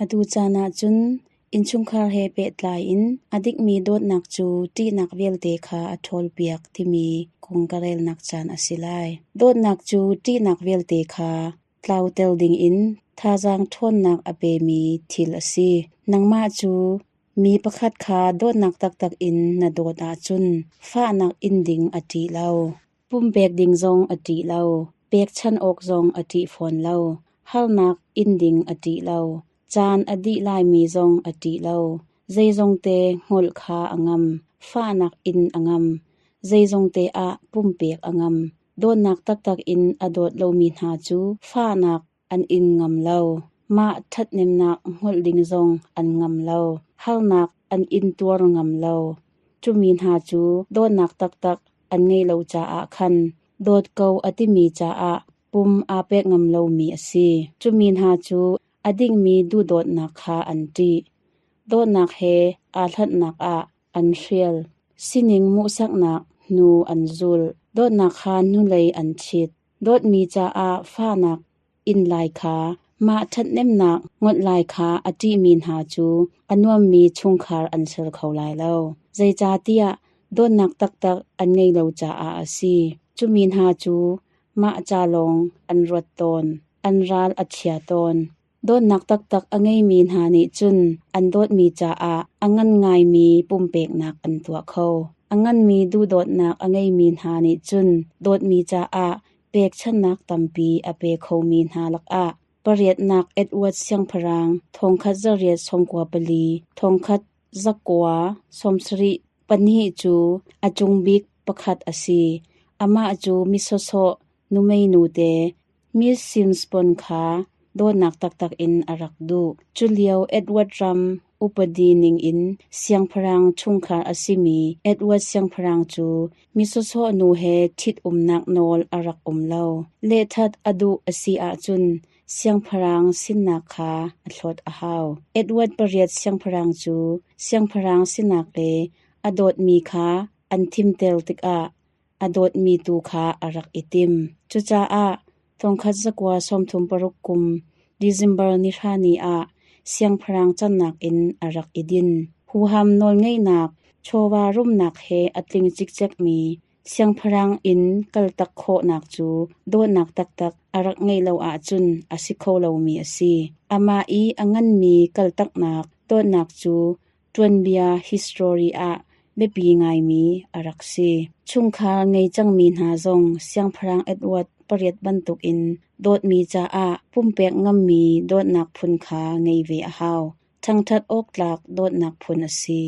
Atu caan ahcun innchungkhar he pehtlai in a dikmi dawtnak cu ṭihnak vialte kha a ṭhawlpiak timi kong ka relnak caan a si lai. Dawtnak cu ṭihnak vialte kha tlauter dingin thazaang ṭhawnnak a pemi thil a si. Nangmah cu mi pakhat kha dawtnak taktak in na dawt ahcun fahnak in ding a ṭih lo. Pumpek ding zong a ṭih lo. Pekchanh awk zong a ṭih fawn lo. Harnak in ding a ṭih lo. Caan a dih laimi zong a ṭih lo. Zeizongte ngol kha a ngam. Fahnak in a ngam. Zeizongte ah pumpek a ngam. Dawtnak taktak in a dawt lomi hna cu fahnak an in ngam lo. Mah ṭhathnemnak ngol ding zong an ngam lo. Harnak an intuar ngam lo. Cumi hna cu dawtnak taktak an ngeih lo caah khan dawt ko a timi caah pum aa pek ngam lomi a si. Cumi hna cu a dingmi duhdawtnak kha an ṭih. Dawtnak he aa hlatnak ah an hrial. Sining hmuhsaknak hnu an zulh. Dawtnak kha hnulei an chit. Dawtmi caah fahnak inn lai kha, mah ṭhathnemnak ngolh lai kha a ṭihmi hna cu a nuammi chungkhar an ser kho lai lo. Zeicahtiah dawtnak taktak an ngeih lo caah a si. Cumi hna cu mah ca lawng an ruat tawn. An ral a chia tawn. Dawtnak taktak a ngeimi hna nih cun an dawtmi caah a ngan ngaimi pumpeknak an tuah kho. A nganmi duhdawtnak a ngeimi hna nih cun dawtmi caah pekchanhnak tampi a pe khomi hna lakah pariatnak Edward Siangpahrang 1894, 1972 cu a cung bik pakhat a si. Amah cu mi sawsawh numei nute Miss Simpson kha dawtnak taktak in a rak duh. Culio Edward ram upadi ningin siangpahrang chungkhar a simi Edward Siangpahrang cu mi sawsawh nu he ṭhitumnak nawl a rak um lo. Lehṭhat a duh a si ahcun siangpahrang sinak kha a hlawt a hau. Edward pariat Siangpahrang cu siangpahrang sinak le a dawtmi kha an thimter tikah a dawtmi tu kha a rak i tim. Cucaah 1936 kum December nihra ni ah siangpahrang cannak in a rak i din. Huham nawlngeihnak, chawva rumnak he a tling cikcekmi siangpahrang inn kaltak khawhnak cu dawtnak taktak a rak ngeih lo ahcun a si kho lomi a si. Amah i a nganmi kaltaknak dawtnak cu Tuanbia history ah biapi ngaimi a rak si. Chungkhar ngei cangmi hna zong Siangpahrang Edward pariat bantukin dawtmi caah pumpek ngammi dawtnak phun kha ngei ve a hau. Thangṭhat awk tlak dawtnak phun a si.